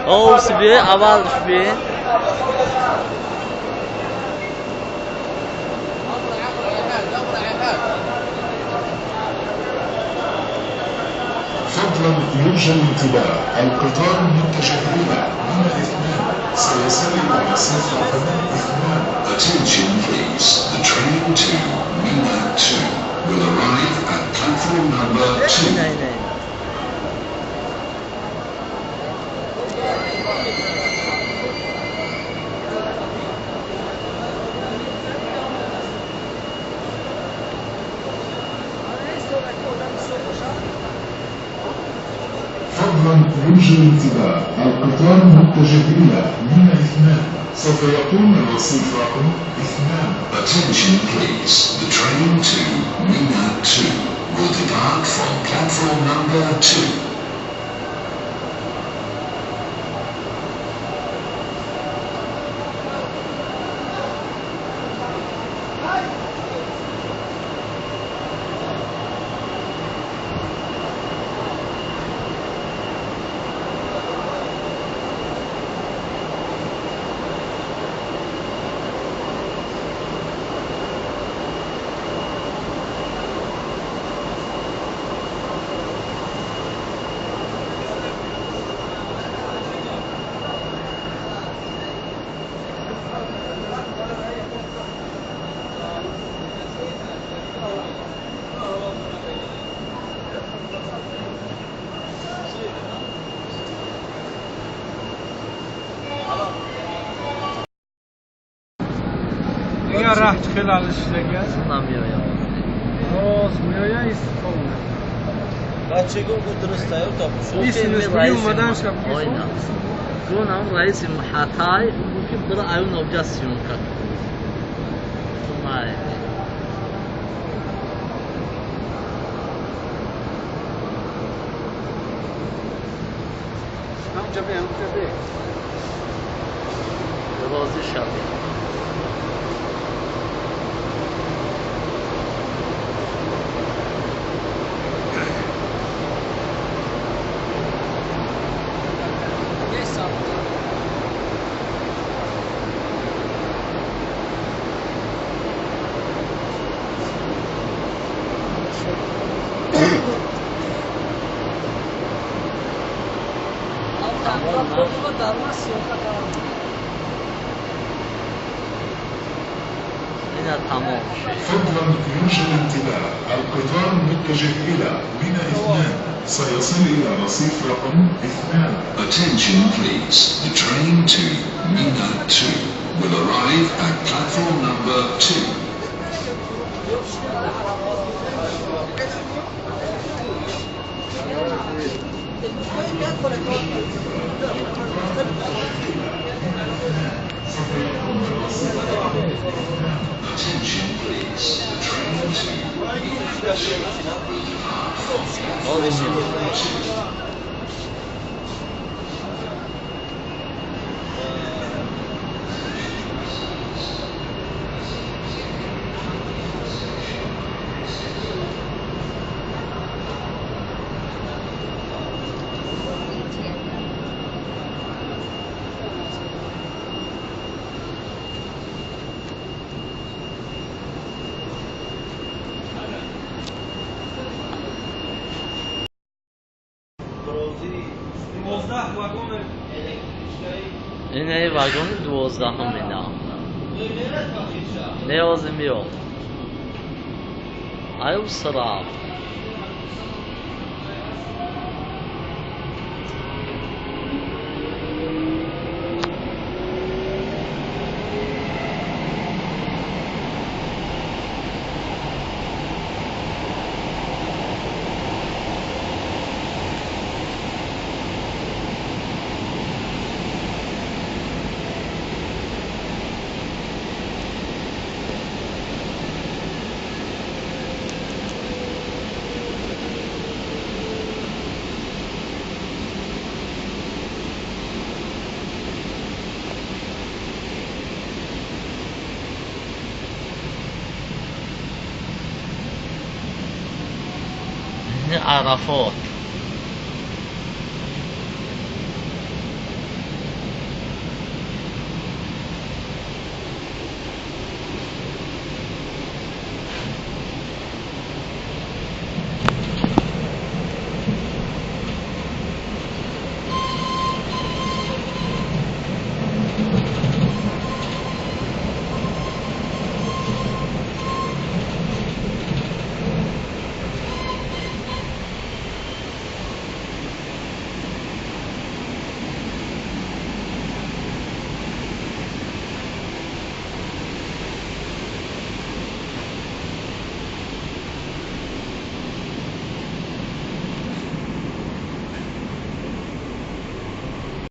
О, себе, аввал шби. فضلا يرجى الانتباه، القطار المتجه إلى منى 2 سيصل إلى رصيف رقم 2. Attention please, the train to Mina 2 will arrive at platform number 2. Не, не. فضلا يرجى الانتباه، القطار المتجه إلى منى 2 سوف يقوم الرصيف رقم 2. Attention please, the train to Mina 2 will depart from platform number 2. Дигар раҳ чӣ хел алишдага? Намеоям. Рост меоя, истифода. Бачагон гу дуруст тайёр та. Ойна. Гунам раиси Хатай ки бира аюн обҷа съёмка. Май. Ҳамҷа бе, ҳамҷа бе. Розӣ шавед. Ина тамом шуд. فضلا يرجى الانتباه، القطار المتجه إلى منى 2 سيصل إلى رصيف رقم 2. Attention please, the train to Mina 2 will arrive at platform number 2. Attention please, the train to Mina 2 will depart from platform number 2. Инаи вагони 12-ум ина. Неози миё. Аю срав. Ин Арафот.